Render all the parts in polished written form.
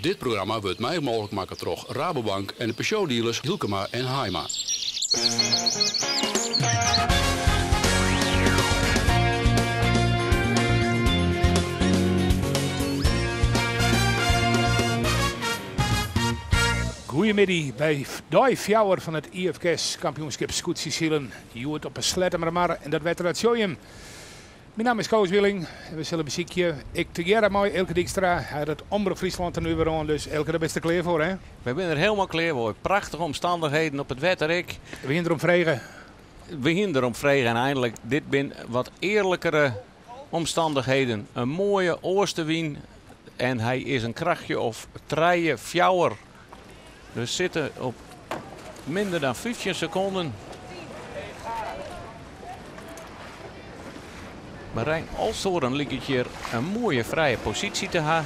Dit programma wurdt mei mooglik makke troch Rabobank en de Peugeot-dealers Hylkema en Haaima. Goeiemiddei by dei fjouwer fan it IFKS kampioenskip skûtsjesilen. Hjoed op 'e Sleattemermar en dat wetter dat sjogge jim. Myn namme is Koos Wieling en we sille besykje, ik tegearre mei Eelke Dykstra, hy hat it Omrop Fryslân tenue wer oan, dus Eelke, dêr bist der klear foar, hè? Wy binne der helemaal klear foar. Prachtige omstandigheden op it wetter ek. We hiene derom frege. We hiene derom frege en einlik, dit binne wat earlikere omstandigheden. In moaie oastewyn en hy is in krachtje of trije, fjouwer. We sitte op minder dan 15 sekonden. Marijn Olsthoorn liket hjir in moaie frije posysje te ha.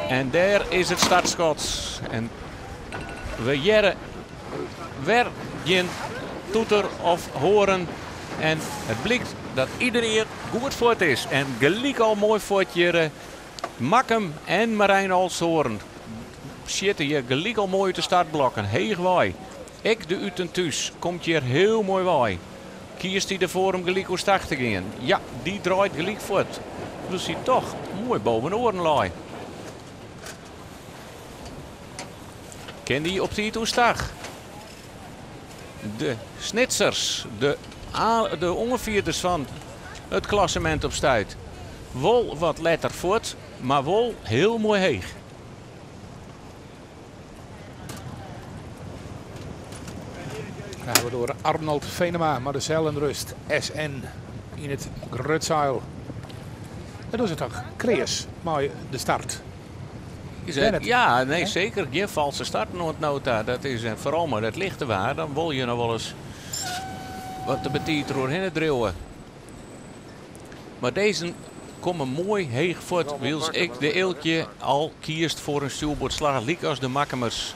En dêr is it startskot. En we hearre wer gjin toeter of hoarn. En it blykt dat iderien goed fuort is. En gelyk al moai fuort hjir. Makkum en Marijn Olsthoorn sjitte hjir gelyk al moai út de startblokken. Heech wei. Ek de út en thús komt hjir hiel moai wei. Kiest hy derfoar om gelyk oerstag te gean? Ja, dy draait gelyk fuort. Wylst hy toch moai boven oaren lei. Kin dy op tiid oerstag? De Snitsers, de, de oanfierders fan it klassemint op stuit. Wol wat letter fuort, mar wol hiel moai heech. Dan hawwe we it oer Arnold Venema mei de Zeilenrust SN yn it grutseil. En dat is it toch kreas mei de start. Is het, ja, nee, seker. Gjin falske start oant no ta. Dat is, en foaral mei dat lichte waar, dan wol je noch wolris wat te betiid deroerhinne driuwe. Mar dizze komme moai heech fuort, wylst ek de Eelkje al kiest foar in stjoerboardslach, lykas de Makkumers.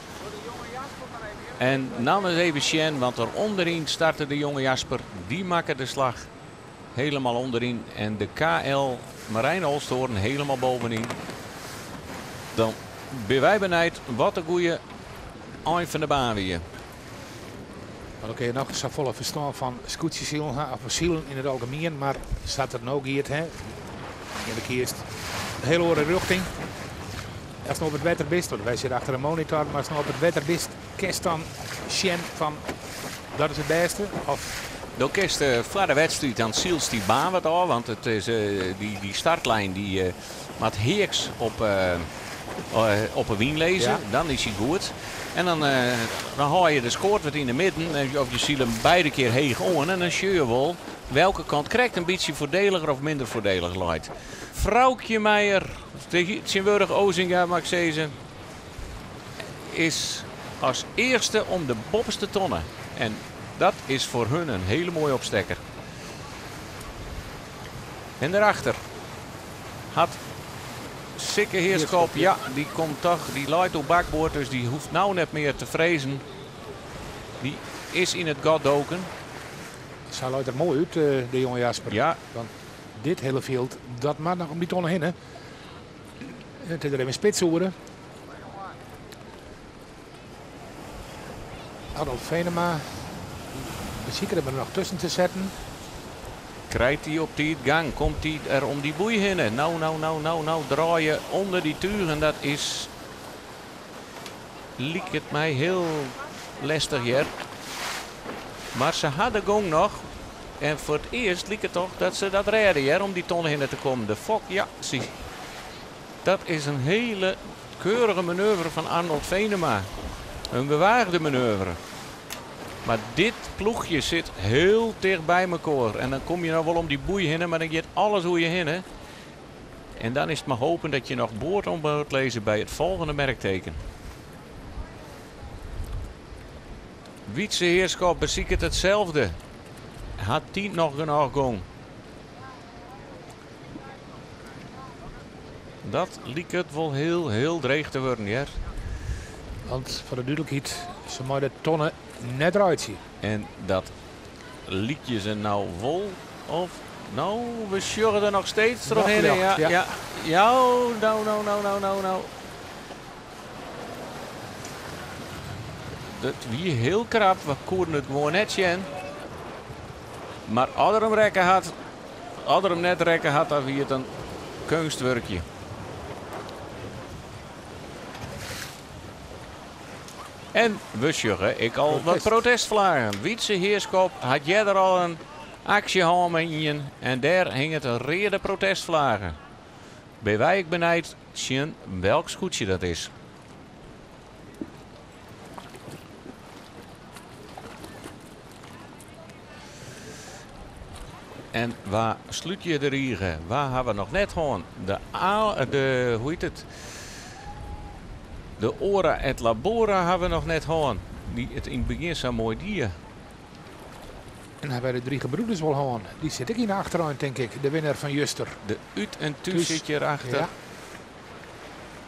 En dan ris even sjen, want der ûnderyn starte de jonge Jasper. Dy makke de slach helemaal ûnderyn en de KL Marijn Olsthoorn helemaal bovenyn. Dan binne wy benijd wat de goede ein fan de baan wie. Maar dan kun je noch safolle ferstân fan skûtsjesilen ha, of silen yn it algemien, mar sa't it no giet, hè, je kiest in hiel oare rjochting. Ast no op it wetter bist, want wy sitte achter in monitor, mar ast no op it wetter bist, kinst dan sjen fan dat is it bêste? Of Do kinst foar de wedstriid dan sylst dy baan wat ôf, want it is, dy, dy startlijn dy moat heaks op, op 'e wyn lizze. Dan is hy goed. En dan, dan hâld je de skoat wat yn 'e midden, of je sile him beide kear heech oan en dan sjogge je wol welke kant krekt in bytsje foardeliger of minder foardelich leit. Froukje Meijer, tsjintwurdich Ozinga moat ik sizze, is as earste om de boppeste tonne. En dat is foar hun in hiele moaie opstekker. En dêrachter hat Sikke Heerschop, ja, dy komt toch, dy leit oer bakboard, dus dy hoecht no net mear te frezen. Dy is yn it gat doken. Sa leit der moai út, de jonge Jasper. Ja. Want dit hiele fjild, dat moat noch om dy tonne hinne. It is der even spits oere. Arnold Venema besiket him der noch tusken te setten. Krijt hy op tiid gang? Komt hy der om dy boei hinne? No, no, no, no, no, draaie ûnder dy tugen, dat is liket my hiel lestich hjir. Mar se ha de gong noch. En foar it earst liket toch dat se dat rêde hjir om dy tonne hinne te kommen. De fok, ja, sy. Dat is in hiele keurige manoeuvre fan Arnold Venema. In gewaagde manoeuvre. Mar dit ploechje sit hiel ticht by mekoar. En dan kom je noch wol om dy boei hinne, mar dan giet alles oer je hinne. En dan is it mar hopen dat je noch board oan board lizze by it folgjende merkteken. Wytse Heerschop besiket itselde. Hat dy noch genôch gong? Dat liket wol hiel, hiel dreech te wurden, hear. Want foar de dúdlikheid, se mei de tonne net reitsje. En dat lykje se no wol of no, we sjogge der noch steeds trochhinne. Ja, ja. Ja, no, no, no, no, no, no. Dat wie hiel krap, we koene it gewoan net sjen. Mar as er him rekke hat, as er him net rekke hat, dan wie it in keunstwurkje. En we sjogge ek al wat protestflaggen. Wytse Heerschop hat earder al in aksje hân mei ien en dêr hinget in reade protestflage. Binne wy ek benijd tsjin welk skûtsje dat is. En wa slút hjir de rige? Wa ha we noch net hân? De, de, hoe hjit it? De Ora et Labora ha we noch net hân. Dy't it yn it begjin sa moai die. En ha wy de Drie Gebroeders wol hân? Dy sit ek yn de achterein, tink ik. De winner fan juster. De Ut en Thús sit hjir achter. Ja.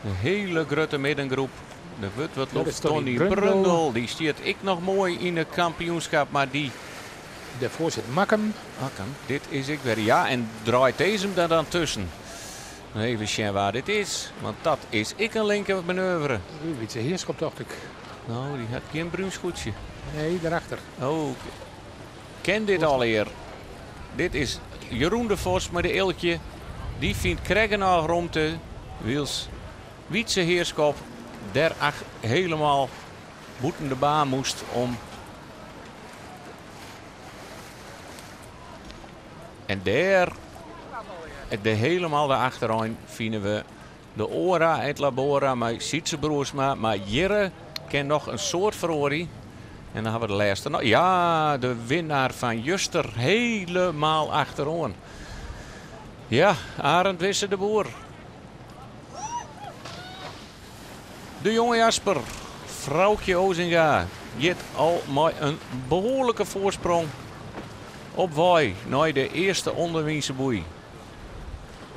In hiele grutte middengroep. Der wurdt wat loft. Tony Brundel, dy stiet ek noch moai yn it kampioenskip, mar dy... Dêrfoar sit Makkum. Makkum, dit is ek wer. Ja, en draait dizze him der dan tusken. Even sjen wa dit is, want dat is ek in linker manoeuvre. Wytse Heerschop, tocht ik. No, dy hat gjin brún skûtsje. Nee, daarachter. Oh, ken dit allegear. Dit is Jeroen de Vos mei de Eeltje. Dy fynt krekt genôch romte, wylst Wytse Heerschop der ach helemaal bûten de baan moast om. En dêr, de helemaal de achterein, fine we de Ora et Labora mei Sytse Broersma. Mar hjirre kin noch in soad feroarje. En dan ha we de lêste noch. Ja, de winnaar fan juster helemaal achteroan. Ja, Arend Wisse de Boer. De jonge Jasper, Froukje Ozinga, giet al mei in behoarlike foarsprong op wei nei de earste ûnderwynse boei.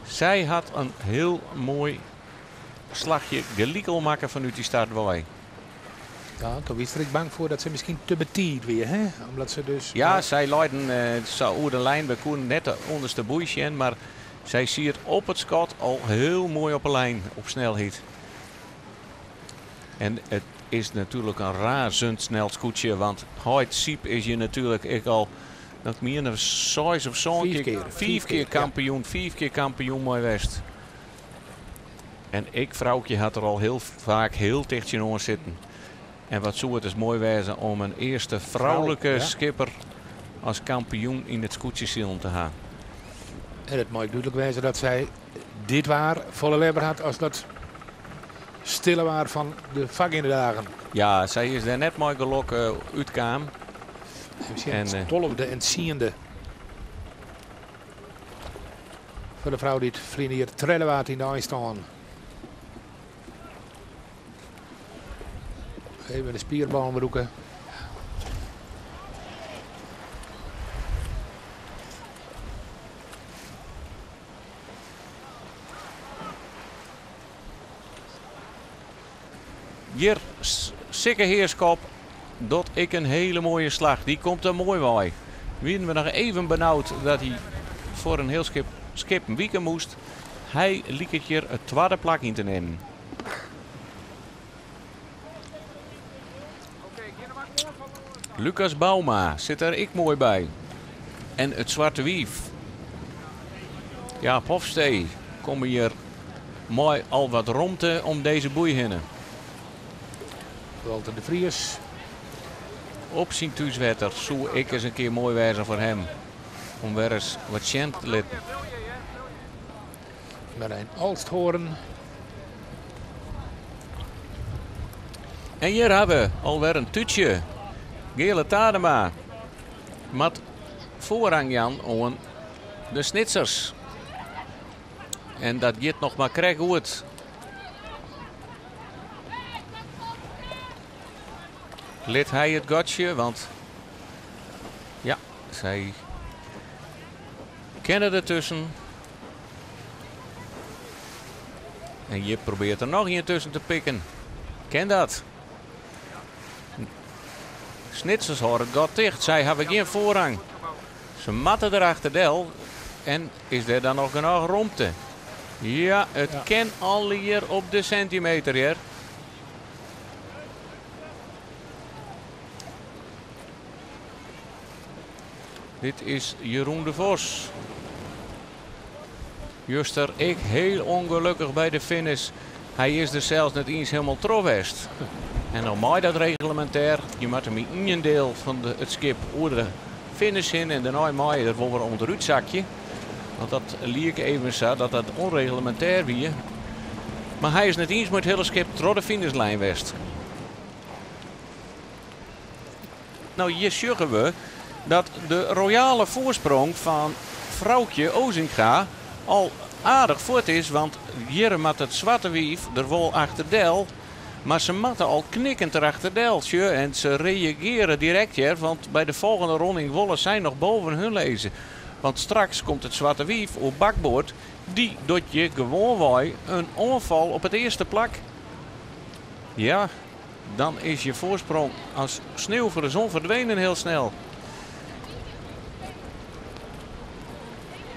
Sy hat in hiel moai slachje gelyk al makke fanút dy start wei. Ja, toen wie er ek bang foar dat se miskien te betiid wie, hè? Omdat se dus... Ja, sy leiden sa oer de lijn. We koene net de ûnderste boei sjen, mar sy siet op it skot al hiel moai op 'e lijn, op snelheid. En it is natuerlik in razendsnel skûtsje, want heit Syb is hjir natuerlik ek al, dat miene seis of sân Fiif kear, kear. fiif Fiif kear kear, ja. kampioen, 5 kear kampioen mei west. En ek Froukje hat der al hiel faak hiel ticht tsjinoan sitten. En wat soe it ris moai wêze om in earste froulike Frou, ja. skipper as kampioen yn it skûtsjesilen te ha. En it mei dúdlik wêze dat sy dit waar folle leaver hat as dat stille waar fan de foargeande dagen. Ja, sy is dêr net mei gelok útkaam. Even sjen, En 12e en 10e. Foar de frou dy't ferline jier tredde waard yn de einstân. Even de spierballen brûke. Hjir, Sikke Heerschop, docht ek in hiele moaie slach. Dy komt der moai wei. Wiene we noch even benaud dat hy foar in hiel skip skippen wike moast. Hy liket hjir it twadde plak yn te nimmen. Lucas Bouma sit der ek moai by. En it Swarte Wief. Jaap Hofstee komme hjir mei al wat romte om dizze boei hinne. Walter de Vries. Op syn thúswetter soe ek ris in kear moai wêze foar him. Om wer ris wat sjen te litten. Marijn Alsthoorn. En hjir ha we alwer in tútsje. Geale Tadema moat foarrang jaan oan de Snitsers. En dat giet noch mar krekt goed. Lit hy it gatsje, want ja, sy kinne dertusken. En hjir probearret er noch ien tusken te pikken. Ken dat? Snitsers hâlde it gat ticht. Sy hawwe gjin foarrang. Se moatte derachter del. En is der dan noch genôch romte? Ja, it kin allegear op de sintimeter hjir. Dit is Jeroen de Vos. Juster ik heel ongelukkig bij de finish. Hij is er zelfs net eens helemaal troch west. En dan mooi dat reglementair. Je moet hem in een deel van het schip oer de finish in. En daarna mooi je er wel weer onderuit zakje. Want dat liek even zo dat dat onreglementair wie. Maar hij is net eens met het hele schip troch de finishlijn west. Nou, hier zeggen we dat de royale voorsprong van Froukje Ozinga al aardig voort is. Want hier mat het zwarte wief er wel achter del. Maar ze matten al knikkend erachter del. Tje, en ze reageren direct hier, want bij de volgende ronding wollen zij nog boven hun lezen. Want straks komt het zwarte wief op bakboord. Die doet je gewoonweg een onval op het eerste plak. Ja, dan is je voorsprong als sneeuw voor de zon verdwenen heel snel.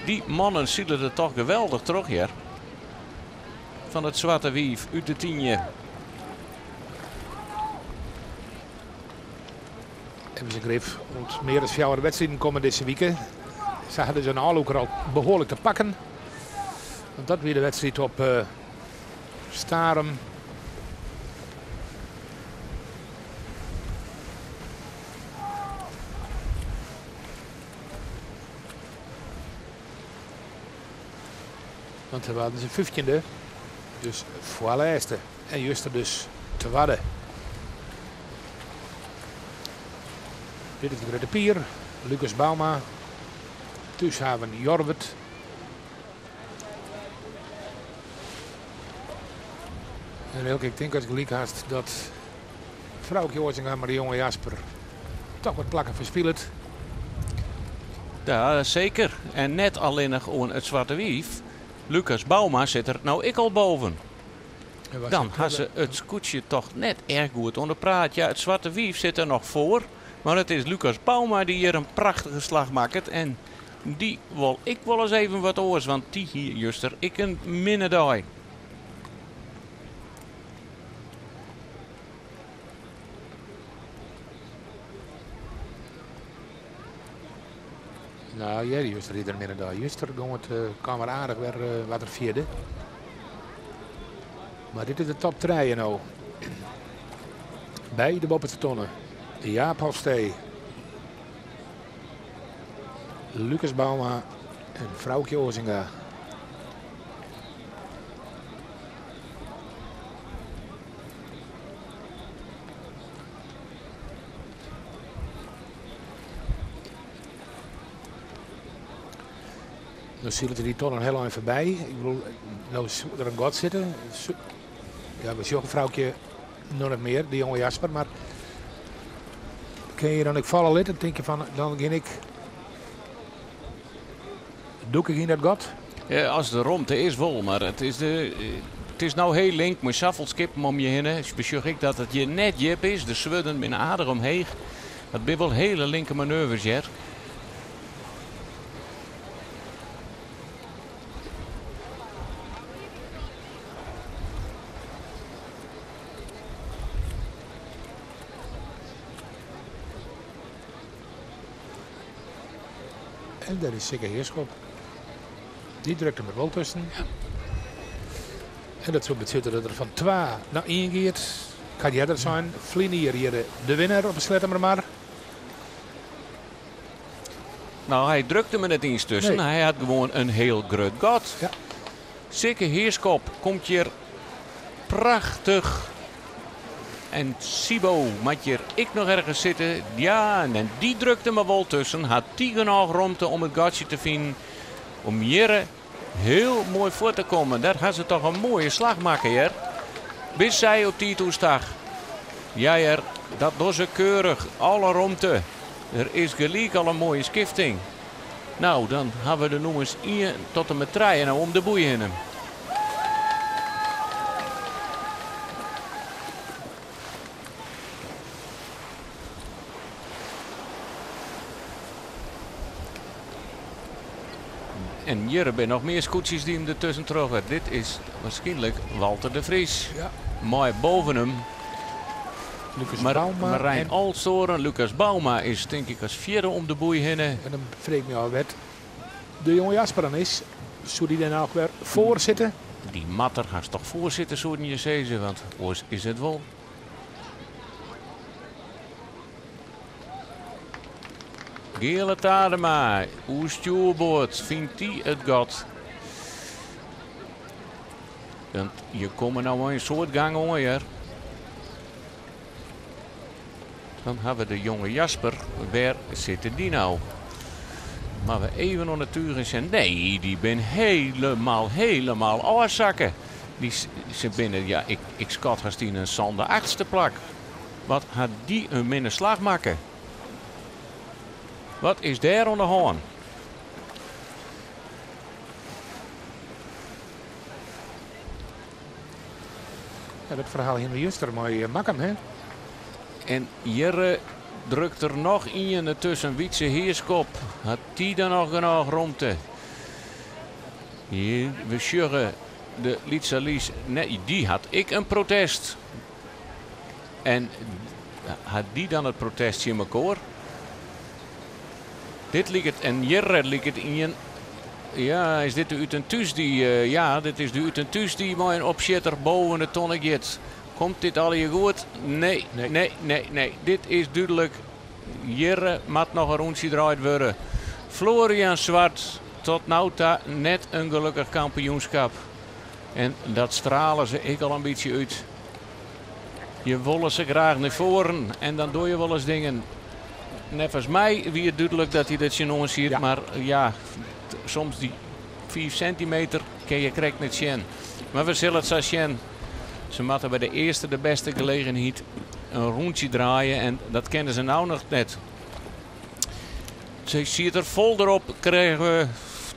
Die mannen zielen er toch geweldig terug hier. Van het zwarte wief uit de tienje. Hebben ze grip, want meer dan 4 wedstrijden komen deze week. Ze hadden zijn aanloker al behoorlijk te pakken. Want dat weer de wedstrijd op Starum. Want we hadden ze 15e, dus voorlaatste. En Juster dus te wadden. Dit is de Grutte Pier, Lucas Bouma, Thuishaven Jorwert. En elke ik denk als ik gelijk haast dat Froukje Ozinga maar de jonge Jasper toch wat plakken verspielt. Ja, zeker. En net alleen nog gewoon het zwarte wief. Lucas Bouma zit er nou ik al boven. En was Dan het had ze het scootje toch net erg goed onder praat. Ja, het zwarte wief zit er nog voor. Maar het is Lucas Bouma die hier een prachtige slag maakt. En die wil ik wel eens even wat oors. Want die hier, juster, ik een minnedaai. Nou ja, juster ieder minnedaai. Juster ging het kwam er aardig weer wat er vierde. Maar dit is de top 3 nou. Bij de bovenste tonnen. Jaap Hofstee, Lucas Bouma en Froukje Ozinga. Dan zullen die tonnen heel lang voorbij. Ik bedoel, nou is er een gat zitten. Ja, we zien Froukje nog niet meer, de jonge Jasper, maar kun je dan ik vallen lid, dan denk je van, dan ging ik doe ik in dat gat? Ja, als de romte is wel, maar het is nou heel link, maar zoveel skippen om je heen. Besjug ik dat het je net jip is, de zwudden binnen aardig omheen. Dat zijn wel hele linke manoeuvres, hier. En daar is Sikke Heerschop. Die drukt hem er wel tussen. Ja. En dat zou betekenen dat er van 2 naar 1 gaat. Kan die dat zijn? Vlinier hier de winnaar op de Sletter maar. Nou, hij drukte me net eens tussen. Nee. Hij had gewoon een heel groot gat. Ja. Sikke Heerschop komt hier prachtig. En Sibo moet hier ik nog ergens zitten. Ja, en die drukte me wel tussen. Had die genoeg ruimte om het gatje te vinden. Om hier heel mooi voor te komen. Daar gaan ze toch een mooie slag maken hier. Wist zij op die toeslag. Ja, hier, dat doen ze keurig. Alle ruimte. Er is gelijk al een mooie schifting. Nou, dan hebben we de nummers 1 tot en met 3 en nou om de boei heen. En hier hebben nog meer scootjes die hem ertussen trokken. Dit is waarschijnlijk Walter de Vries. Ja. Mooi boven hem. Lucas Mar Bouma Marijn en Olsthoorn, Lucas Bouma is denk ik als vierde om de boei heen. En dan vraag ik me al wat de jonge Jasper dan is. Zou die dan ook weer voor zitten? Die matter gaat toch voorzitten, zouden je zeggen, want oors is het wel. Geale Tadema, hoe stuurboord, vindt die het gat? Want je komt nou een soort gang hoor. Dan hebben we de jonge Jasper. Waar zitten die nou? Maar we even onder de zijn. Nee, die ben helemaal, helemaal afzakken. Die ze binnen, ja, ik schat haast in een zande achtste plak. Wat had die een minder slag maken? Wat is daar aan de hand? Ja, dat verhaal hier juist mooi makken, hè? En Jerre drukt er nog in ertussen. Wietse Heerskop. Had die dan nog genoeg ruimte? Hier, we sjuggen de Litsa Lies. Nee, die had ik een protest. En had die dan het protest in mijn Dit liep het en Jerre liep het in een. Ja, is dit de Utentus die... ja, dit is de Utentus die mooi een opzitter boven de tonnen gaat. Komt dit al je goed? Nee, Nee. nee, nee, nee. Dit is duidelijk. Jerre moet nog een rondje draaid worden. Florian Zwart, tot nou toe net een gelukkig kampioenschap. En dat stralen ze ik al een beetje uit. Je willen ze graag naar voren en dan doe je wel eens dingen. Nevens mij wie het duidelijk dat hij dat je ziet, Ja. maar ja, soms die 4 centimeter kun je krek niet zien. Maar we zullen het zo zien. Ze moeten bij de eerste de beste gelegenheid een rondje draaien en dat kennen ze nou nog net. Ze ziet er vol erop, kregen we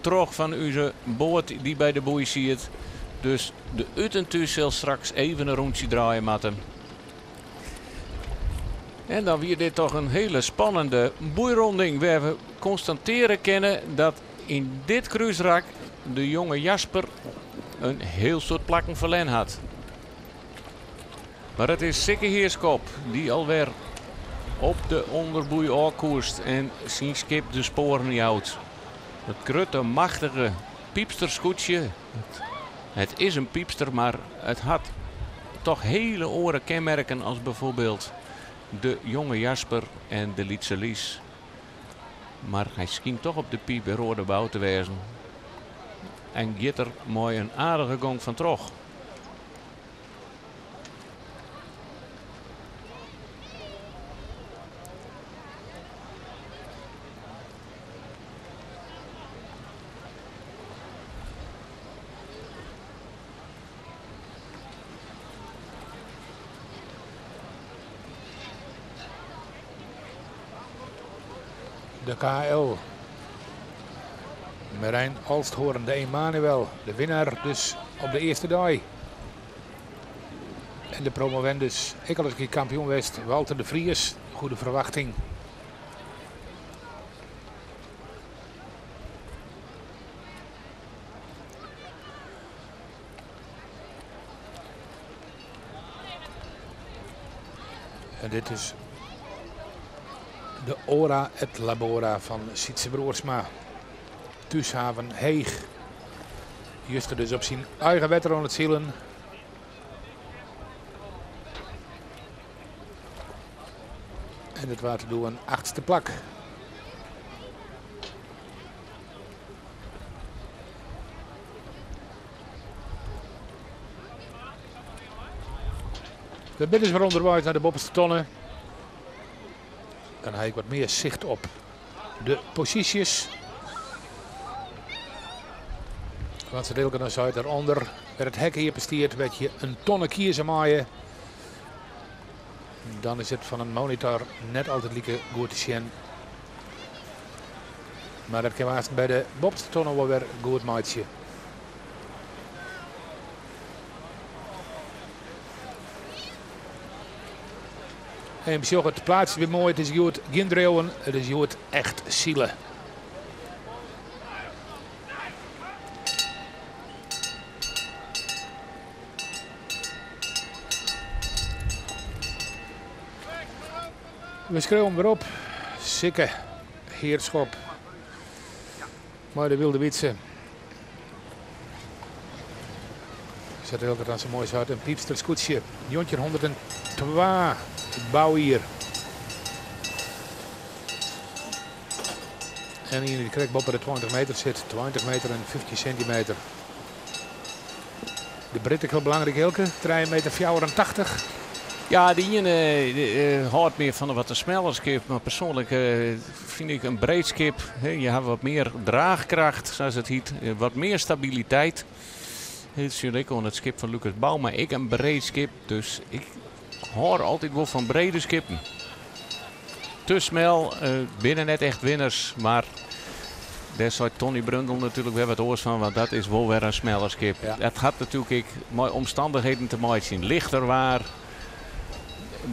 terug van onze boot die bij de boei zit. Dus de Utentus zal straks even een rondje draaien moeten. En dan weer dit toch een hele spannende boeironding waar we constateren kennen dat in dit kruisrak de jonge Jasper een heel soort plakken verlen had. Maar het is Sikke Heerskop die alweer op de onderboei koerst en zijn schip de sporen niet houdt. Het grote machtige piepsterschoetje. Het is een piepster, maar het had toch hele oren kenmerken als bijvoorbeeld de jonge Jasper en de Lietse Lies. Maar hij schijnt toch op de piep bij Rode Bouw te wezen. En giet er mooi een aardige gong van terug. De KL. Marijn Olsthoorn, de Emanuel, de winnaar dus op de eerste dag. En de promovendus, ik al eens een keer kampioen West, Walter de Vries. Goede verwachting. En dit is de Ora et Labora van Sietse Broersma. Thuishaven Heeg. Juste dus op zijn eigen wetter aan het zielen. En het water doet een 8e plak. De bid is weer onderwijs naar de bovenste tonnen. Dan heb ik wat meer zicht op de posities. Want ze delen dan zuid daaronder. Werd het hek hier bestierd, werd je een tonne kiezen maaien. Dan is het van een monitor net altijd lieke goed te zien. Maar dat kan haast bij de bovenste tonnen wel weer goed maatje. En het plaatsje weer mooi. Het is goed geen dreeuwen, het is goed echt zielen. We skriuwe him wer op. Sikke Heerschop mei de Wylde Wytse. Sa't Eelke dan sa moai seit, in Piipster skûtsje. 1902, it boujier. En ien dy't krekt boppe de 20 meter sit, 20 meter en 15 sintimeter. De breedte ek hiel belangryk, Eelke, trije meter 84. Ja, de iene hâldt mear fan in wat smeller skip, mar persoanlik fyn ik in breed skip. Je hawwe wat mear draachkracht, sa't it hjit, wat mear stabiliteit. Dat sjoch ik oan it skip fan Lucas Bouma, ek in breed skip. Dus ik hâld altyd wol fan brede skippen. Te smel binne net echt winners, mar dêr seit Tony Brundel natuerlik wer wat oars fan, want dat is wol wer in smeller skip. Dat hat natuerlik ek mei omstannichheden te meitsjen. Lichter waar,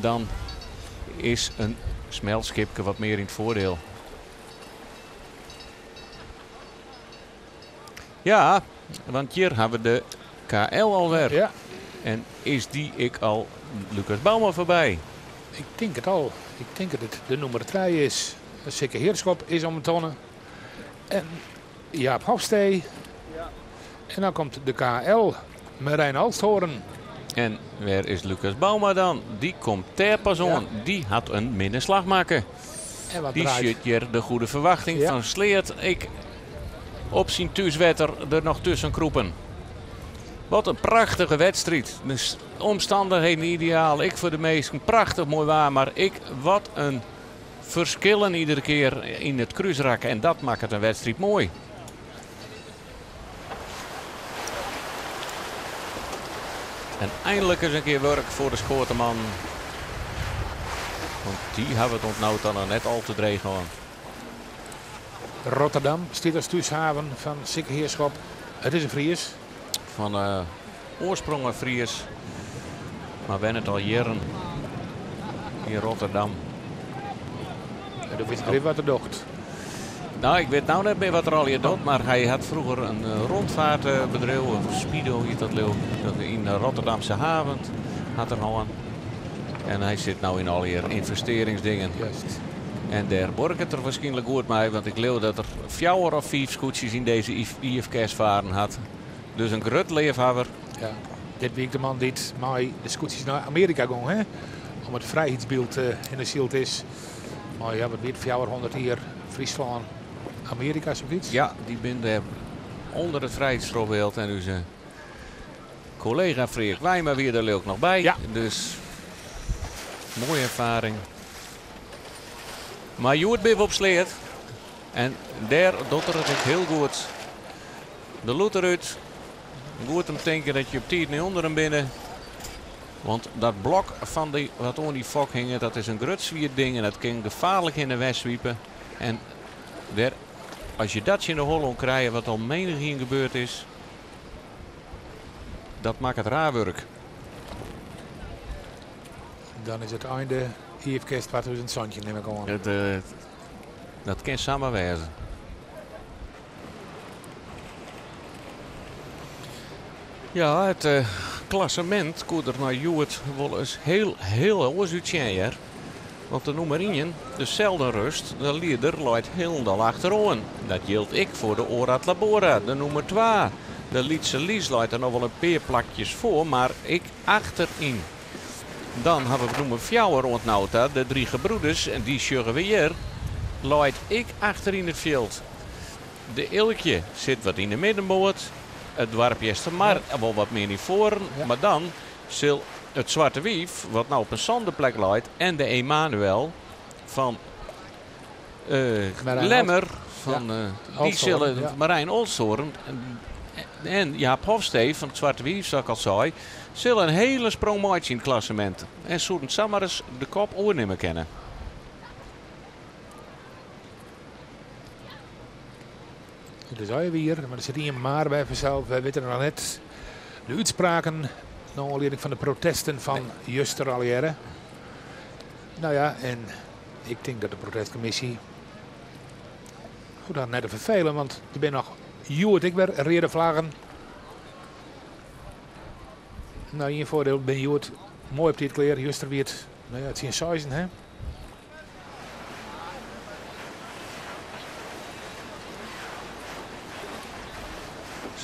dan is in smel skipke wat mear yn it foardiel. Ja, want hjir hawwe we de KL alwer. En is dy ek al Lucas Bouma foarby? Ik tink it al. Ik tink dat it de nûmer trije is. Sikke Heerschop is om 'e tonne. En Jaap Hofstee. En dan komt de KL, Merijn Olsthoorn. En wêr is Lucas Bouma dan? Dy komt dêr pas oan. Dy hat in minne slach makke. En wat Dy draait? sjocht hjir de goede ferwachting fan Sleat ek op syn thúswetter der noch tusken krûpen. Wat in prachtige wedstriid. De omstannichheden ideaal, ek foar de minsken. Prachtich moai waar, mar ek wat in ferskillen iedere kear yn it krúsrak. En dat makket in wedstriid moai. En einlik ris in kear wurk foar de Skoateman. Want dy hawwe it oant no ta noch net al te dreech hân. Rotterdam stiet as thúshaven fan Sikke Heerschop. It is in Fries. Fan oarsprong in Fries, mar wennet al jierren yn Rotterdam. En do witst grif wat er docht. Nou, ik wit no net mear wat er allegear docht, mar hy hat froeger in rûnfeartbedriuw, Spido hjit dat leau ik, yn de Rotterdamse haven hat er hân. En hy sit no yn allegear ynvestearringsdingen. En dêr buorket er wierskynlik goed mei, want ik leau dat er fjouwer of fiif skûtsjes yn dizze IFKS faren hat. Dus in grut leafhawwer. Ja, dit wie ek de man dy't mei de skûtsjes nei Amearika gong, hè? Om it frijheidsbyld yn de syld is. Mar ja, wat wie it, 400 jier Fryslân, Amearika, sokyts? Ja, dy binne dêr ûnder it frijheidsstrofbeeld en ús kollega Freark Wijma wie der leau ik noch by. Dus moaie erfaring. Mar hjoed binne we op Sleat en dêr docht er it ek hiel goed. De lûd derút. Goed om tinken dat je op tiid nei ûnderen binne. Want dat blok fan dy, wat oan dy fok hinget, dat is in grut swier ding en dat kin gefaarlik hinne en wer swipe. En dêr, as je dat tsjin de holle oan krije, wat al menigien gebeurd is, dat makket raar wurk. Dan is it einde IFKS 2017, nim ik oan. Dat kin samar wêze. Ja, it klassemint koe der nei hjoed wol ris heel, heel oars útsjen, hear. Want de nûmer ien, de Zeldenrust, de lieder, leit hielendal achteroan. Dat jildt ek foar de Orad Labora, de nûmer twa. De Lytse Lys leit der noch wol in pear plakjes foar, mar ek achteryn. Dan hawwe we nûmer fjouwer oant no ta, de Drie Gebroeders, en dy sjogge we hjir, leit ek achter yn it fjild. De Eelkje sit wat yn de middenboat, it doarp Eastermar wol wat mear nei foaren, mar dan sil it Swarte Wief, wat no op in sânde plak leit, en de Emanuel fan Lemmer, fan, dy sille Marijn Olsthoorn en Jaap Hofstee fan it Swarte Wief, sa't ik al sei, sille in hiele sprong meitsje yn it klassemint en soenen samar ris de kop oernimme kinne. It is allegear wier, mar der sit ien mar by fansels. Wy witte noch net de útspraken nei oanlieding fan de protesten fan juster allegearre. Nou ja, en ik tink dat de protestkommisje goed dat net te ferfelen, want der binne noch hjoed ek wer reade flaggen. Nou, ien foardiel, bin hjoed moai op tiid klear. Juster wie it, nou ja, tsjin seizen, hè?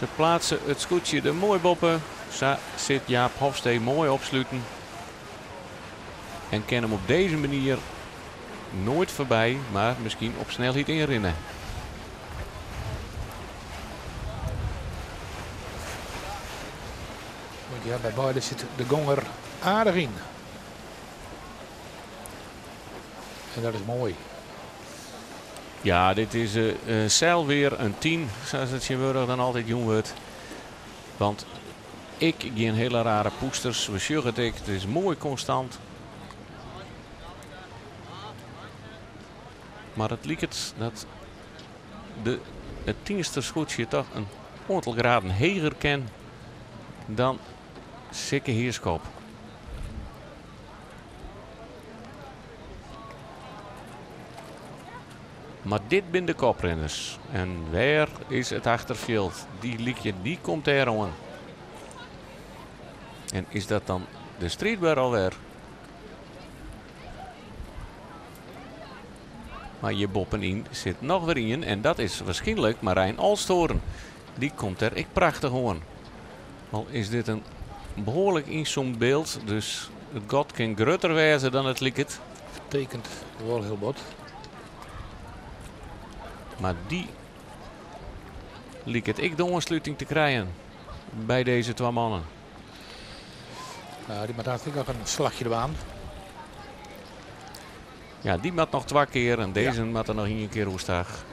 Se pleatse it skûtsje der moai boppe. Sa sit Jaap Hofstee moai opsluten. En kin him op dizze manier noait foarby, mar miskien op snelheid ynrinne. Want ja, by beide sit de gong der aardich yn. En dat is moai. Ja, dit is sels wer in 10, sa't it tsjintwurdich dan altyd jûn wurdt. Want ek gjin hiele rare pûsters. We sjogge it ek, it is moai konstant. Mar it liket dat it Tienster skûtsje toch in oantal graden heger kin dan Sikke Heerschop. Mar dit binne de koprinners. En wêr is it achterfjild? Dy lykje, dy komt dêr oan. En is dat dan de striidber alwer? Mar hjir boppenyn sit noch wer ien en dat is waarskynlik Marijn Olsthoorn. Dy komt der ek prachtich oan. Al is dit in behoarlik ynzoomd byld, dus it gat kin grutter wêze dan it liket. Tekent wol hiel bot. Mar dy liket ek de oansluting te krijen by dizze twa mannen. Nou, dy moat hartstikke noch in slachje dwaan. Ja, dy moat noch twa kear en dizze moat der noch ien kear oerstach.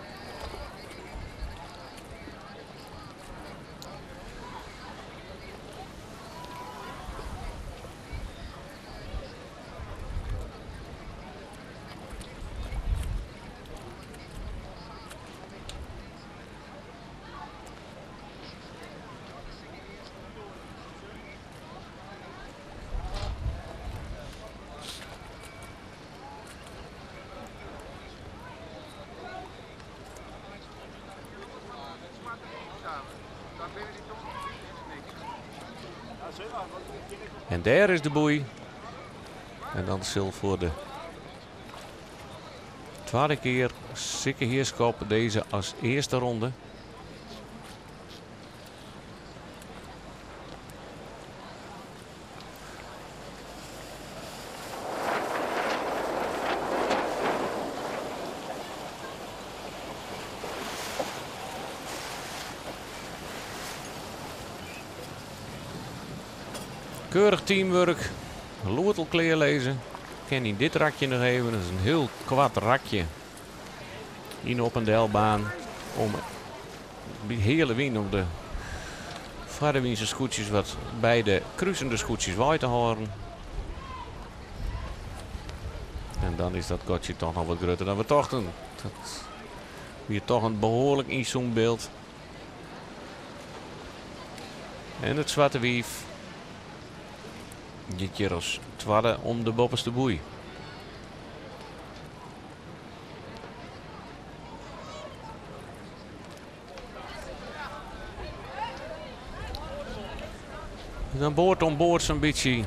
En dêr is de boei. En dan sil foar de twadde kear Sikke Heerschop dizze as earste ronde. Keurich teamwurk. Load al klear lizze. Kin yn dit rakje noch even. Dat is in hiel koart rakje. Yn op en delbaan. Om by heale wyn om de foarwynse skûtsjes wat by de krusende skûtsjes wei te hâlden. En dan is dat gatsje toch noch wat grutter dan we tochten. Dat wie toch in behoarlik ynzoomd byld. En it Swarte Wief giet hjir as twadde om de boppeste boei. En dan board om board sa'n bytsje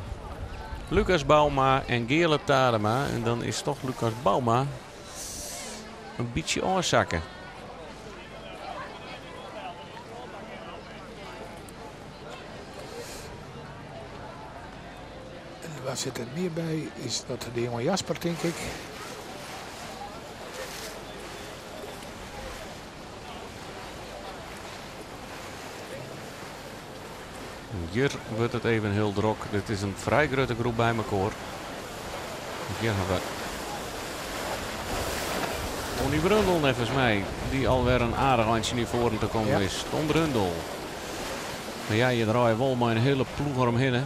Lucas Bouma en Geale Tadema. En dan is toch Lucas Bouma in bytsje ôfsakke. En wa sit der mear by? Is dat de jonge Jasper, tink ik? Hjir wurdt it even hiel drok. Dit is in frij grutte groep by mekoar. Hjir ha we Tony Brundel neffens my, dy't alwer in aardich eintsje nei foaren te kommen is. Tom Brundel. Mar ja, je draaie wol mei in hiele ploech eromhinne.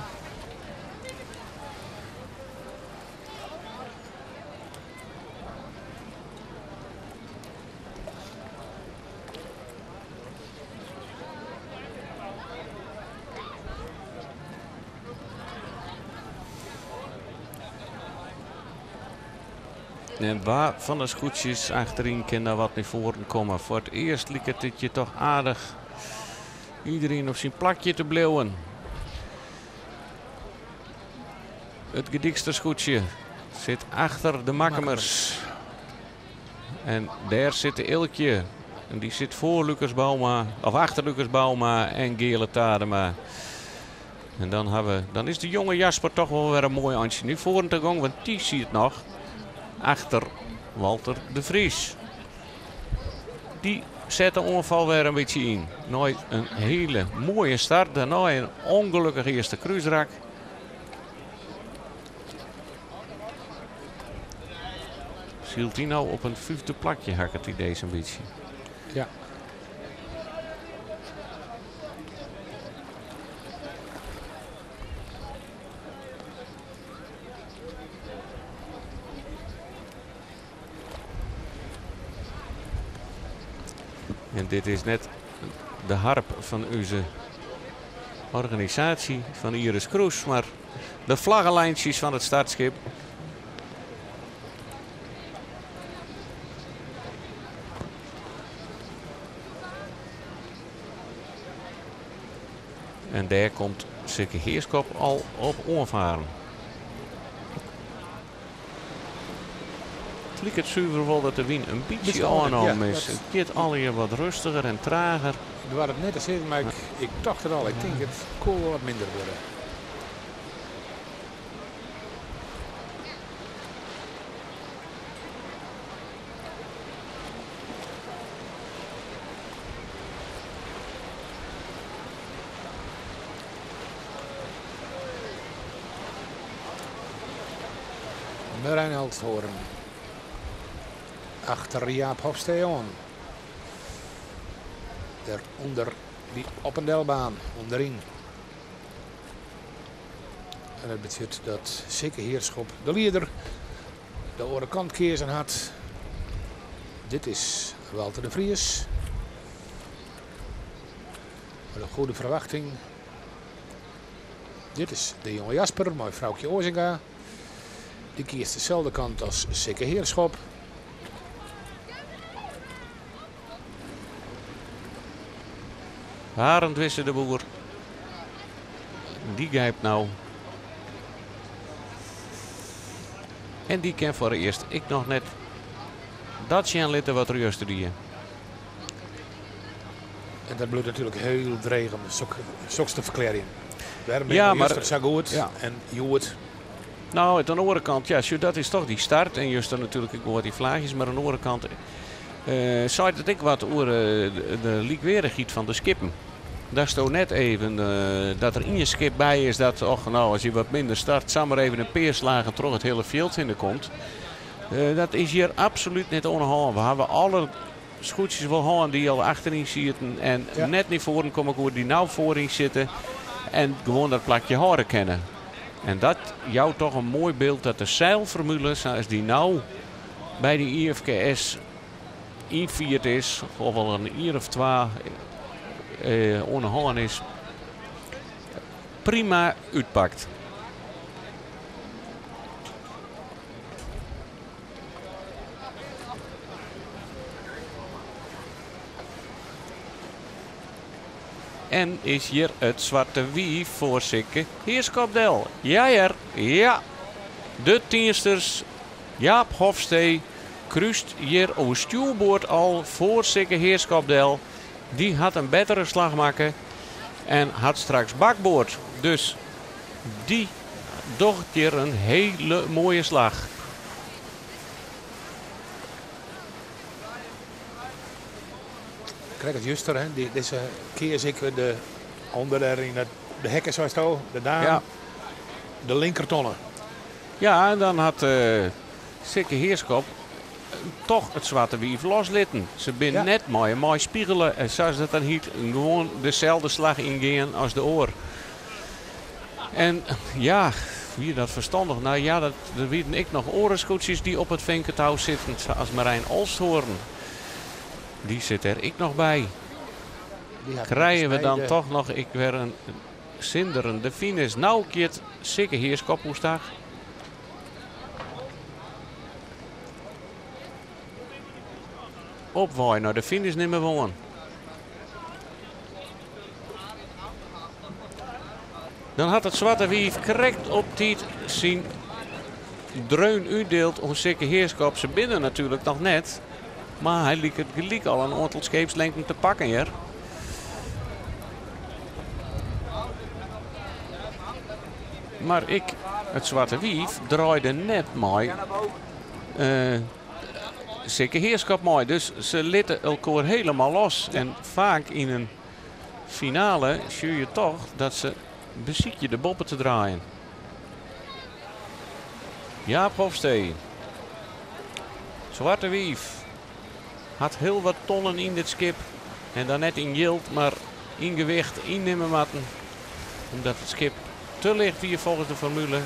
En wa fan de skûtsjes achteryn kin der wat nei foaren komme? Foar it earst liket it je toch aardich iderien op syn plakje te bliuwen. It Gedykster skûtsje sit achter de Makkumers. En dêr sit de Eelkje. En die zit voor Lucas Bouma, of achter Lucas Bouma en Geerle Tadema. En dan, hebben we, dan is de jonge Jasper toch wel weer een mooi handje nu voor te gaan, want die ziet nog achter Walter de Vries. Die zet de ongeval weer een beetje in. Nooit een hele mooie start, daarna een ongelukkige eerste kruisrak. Zielt die nou op een vijfde plakje, had ik het idee zo'n beetje. Ja. En dit is net de harp van onze organisatie van Iris Kroes. Maar de vlaggenlijntjes van het startschip. En daar komt Sikke Heerschop al op onvaren. Het lijkt het zuiver wel dat de wind een beetje aannam is. Het gaat al hier wat rustiger en trager. We waren het net te zeggen, maar ik dacht er al. Ik denk het kon wel wat minder worden. Marijn Helthoorn. Achter Jaap Hofstee aan. Daaronder die Oppendelbaan, onderin. En dat betekent dat Sikke Heerschop, de leider, de andere kant kiezen had. Dit is Walter de Vries. Met een goede verwachting. Dit is de jonge Jasper, mooi vrouwtje Ozinga. Die kiest dezelfde kant als Sikke Heerschop. Arend Wisse de Boer. Die grijpt nou. En die ken voor het eerst ik nog net dat zien litten wat er juist die. En dat bloedt natuurlijk heel dreig om zulke te verklaren. Waarom ja, maar zo goed ja. En Joert. Nou, aan de andere kant, ja, dat is toch die start. En juist dan natuurlijk ik hoor die vlaagjes, maar aan de andere kant zei dat ik wat over de liekwerigheid van de skippen. Daar stond net even dat er in je schip bij is dat, och, nou, als je wat minder start, samen even een peerslagen terug het hele veld in de komt. Dat is hier absoluut niet onhandig. We hebben alle schoetjes wel gaan die al achterin zitten en ja. Net niet voor komen ik die nou voorin zitten en gewoon dat plakje horen kennen. En dat jou toch een mooi beeld dat de zeilformule zoals die nou bij de IFKS invierd is, of al een uur of twee onderhand is, prima uitpakt. En is hier het zwarte wief voor Sikke Heerschopdel. Ja, ja, ja. De tiensters Jaap Hofstee kruist hier over stuurboord al voor Sikke Heerschopdel. Die had een betere slag maken en had straks bakboord. Dus die docht hier een hele mooie slag. Krijg het juist hè? Deze keer zie ik de onder daar in de hekken zoals het al, de daan, ja. De linkertonnen. Ja, en dan had Sikke Heerschop toch het zwarte wief loslitten. Ze zijn ja. Net mooi, mooi spiegelen. En zoals dat dan hier gewoon dezelfde slag ingaan als de oor. En ja, wie dat verstandig? Nou ja, dat weten ik nog orenscootjes die op het vinkentouw zitten, zoals Marijn Olsthoorn. Die zit er ik nog bij. Krijgen we dan toch nog ik weer een zinderende finish. Nou keert Sikke Heerschop hoestag. Opwaai naar de finish nemen we aan. Dan had het zwarte wief correct op tijd zien dreun uitdeeld om Sikke Heerschop. Ze binnen natuurlijk nog net. Maar hy liket gelyk al in oantal skeepslengten te pakken hjir. Maar ik, it Swarte Wief, draaide net mei Sikke Heerschop mei. Dus se litte elkoar helemaal los. En faak yn in finale sjoch je toch dat se besykje de boppe te draaien. Jaap Hofstee. Swarte Wief hat hiel wat tonnen yn dit skip. En dan net yn jild, mar yn gewicht ynnimme moatten. Omdat it skip te licht wie folgens de formule.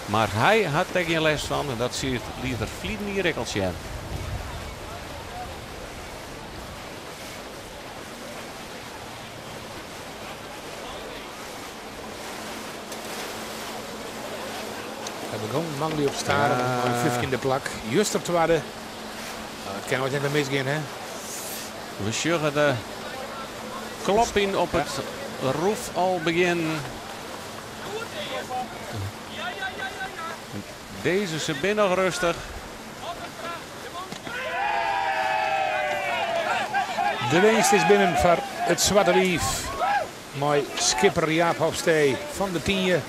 Mar hy hat der gjin lêst fan en dat siet liet er ferline jier ek al sjen. Hy begûn moandei op Starum mei in fyftjinde plak. Juster twadde. Nou, it kin noait net mear misgean, hè? We sjogge de klopping op it roef al begjinnen. Dizze se binne noch rêstich. De winst is binnen foar it Swarte Wief. Mei skipper Jaap Hofstee fan de Tynje.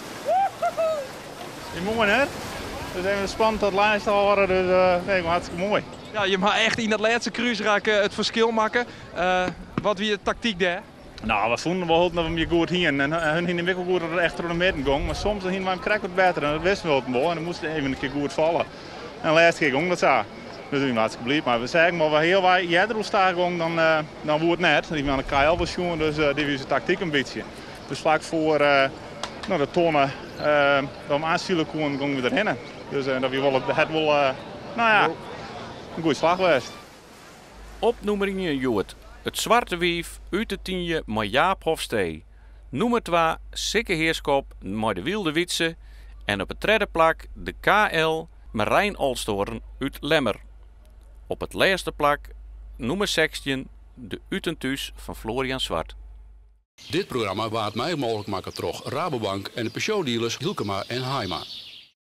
Moai hè? Het is even spannend tot laatste horen, dus nee, hartstikke moai. Ja, je ha echt yn dat lêste krúsrak it ferskil makke. Wat wie de taktyk dêr? Nou, we fûnen wol dat we him goed hienen. En hun hienen ek wol goed dat it echt troch de midden gong. Mar soms hienen we him krekt wat better en dat wisten we wol. En dan moast it even in kear goed falle. En de lêste kear gong dat sa. Dus ik bin hartstikke bliid. Mar we seagen wol hiel wat earder oerstaach gong dan woe it net. Die oan de KL wol sjoen, dus dy wie de taktyk in bytsje. Dus flak foar no, de tonne dat we oansile koenen, gongen we derhinne. Dus dat wie wol, het wol nou ja, in goede slach west. Op nûmer ien hjoed it Swarte Wief út de Tynje mei Jaap Hofstee. Nûmer 2 Sikke Heerschop mei de Wylde Wytse. En op it tredde plak de KL Marijn Olsthoorn út Lemmer. Op it lêste plak nûmer 16 de Ut en Thús fan Florian Zwart. Dit programma waard mei mooglik makke troch Rabobank en de Peugeot dealers Hylkema en Haima.